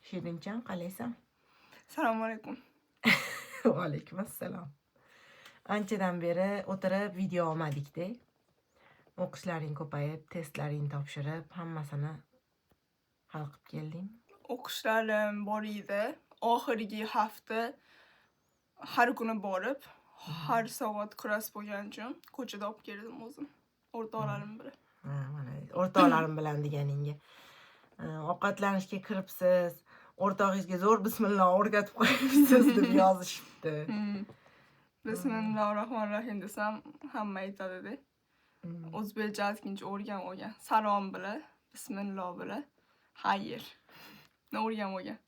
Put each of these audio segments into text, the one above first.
Shirinjon, qalaysan? Assalomu alaykum. Va alaykum assalom. Anchadan beri o'tirib video olmadik-da. O'qishlaring ko'payib, testlaringni topshirib, hammasini hal qilib keldingmi? O'qishlarim bor edi. Oxirgi hafta har kuni borib, har soat klass bo'lgani uchun ko'chada olib keldim o'zim. O'rtoqlarim bilan. Ha, mana o'rtoqlarim bilan deganingga. Ovqatlanishga kiribsiz, o'rtog'ingizga zo'r bismillah o'rgatib qo'yibsiz deb yozishibdi. Bismillahirrohmanirrohim desam, hamma aytadi-da. O'zbekcha ozgincha o'rganib olgan. Salom bilan, bismillah bilan, xayr. O'rganib olgan.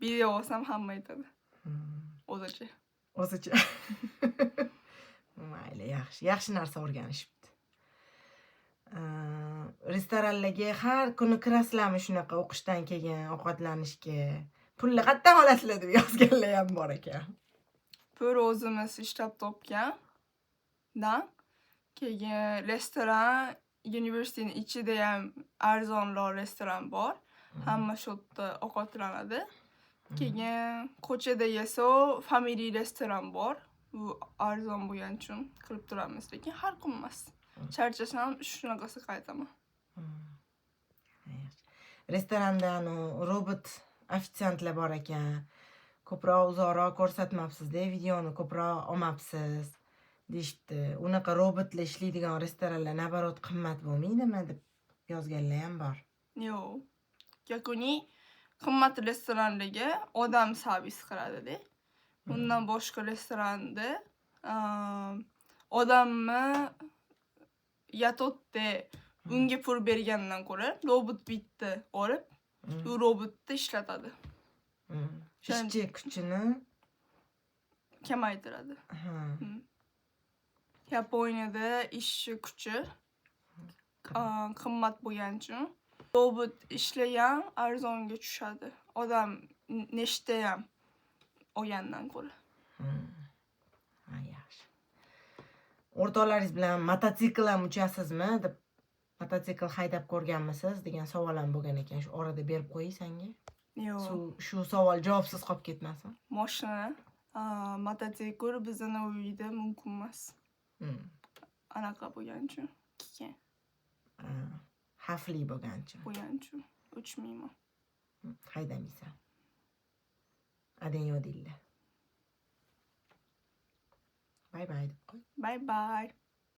Video olsam, hamma aytadi. O'zicha. O'zicha. Mayli, yaxshi. Yaxshi narsa o'rganishibdi. Restoranlarga har kuni kirasizlarmi shunaqa o'qishdan keyin ovqatlanishga? Pulni qayerdan olasizlar deb yozganlar ham bor ekan. Pul o'zimiz ishlab topgan. Dan. Keyin restoran, universitetning ichida ham arzonroq restoran bor. Hamma shu yerda ovqatlanadi. Keyin ko'chada yesa, family restoran bor. Bu arzon bo'lgani uchun qilib turamiz, lekin har kun emas. Charchasam, shunaqasi qaytaman. Yaxshi. Restoranda anu robot ofitsiantlar bor ekan. Ko'proq uzoqroq ko'rsatmabsiz-da, videoni ko'proq olmabsiz deyishibdi. Unaqa robotlar ishlaydigan restoranlar наоборот qimmat bo'lmaydimi deb yozganlar ham bor. Yo'q. Yakuniy qimmat restoranlarga odam servis qiladi-da. Undan boshqa restoranda odamni yatotda unga pul bergandan ko'ra robot bitta olib, u robotni ishlatadi. Ishchi kuchini kamaytiradi. Ha. Yaponiyada ishchi kuchi qimmat bo'lgani uchun robot ishlagan arzonga tushadi. Odam nechta ham olgandan ko'ra. Ha, yaxshi. O'rtoqlaringiz bilan mototsikl ham uchasizmi deb, mototsikl haydab ko'rganmisiz degan savol ham bo'lgan ekan. Shu orada berib qo'yay sanga. Yo'q. Shu savol javobsiz qolib ketmasin. Moshina, mototsikl bizning uyda mumkin emas. Anaqa bo'lgani uchun. Keyin Ha, xavfli bo'lgani uchun. bo'lgani uchun uchmayman. Haydamaysan. Adang yo'q deydilar. Bye bye deb qo'y. Bye bye.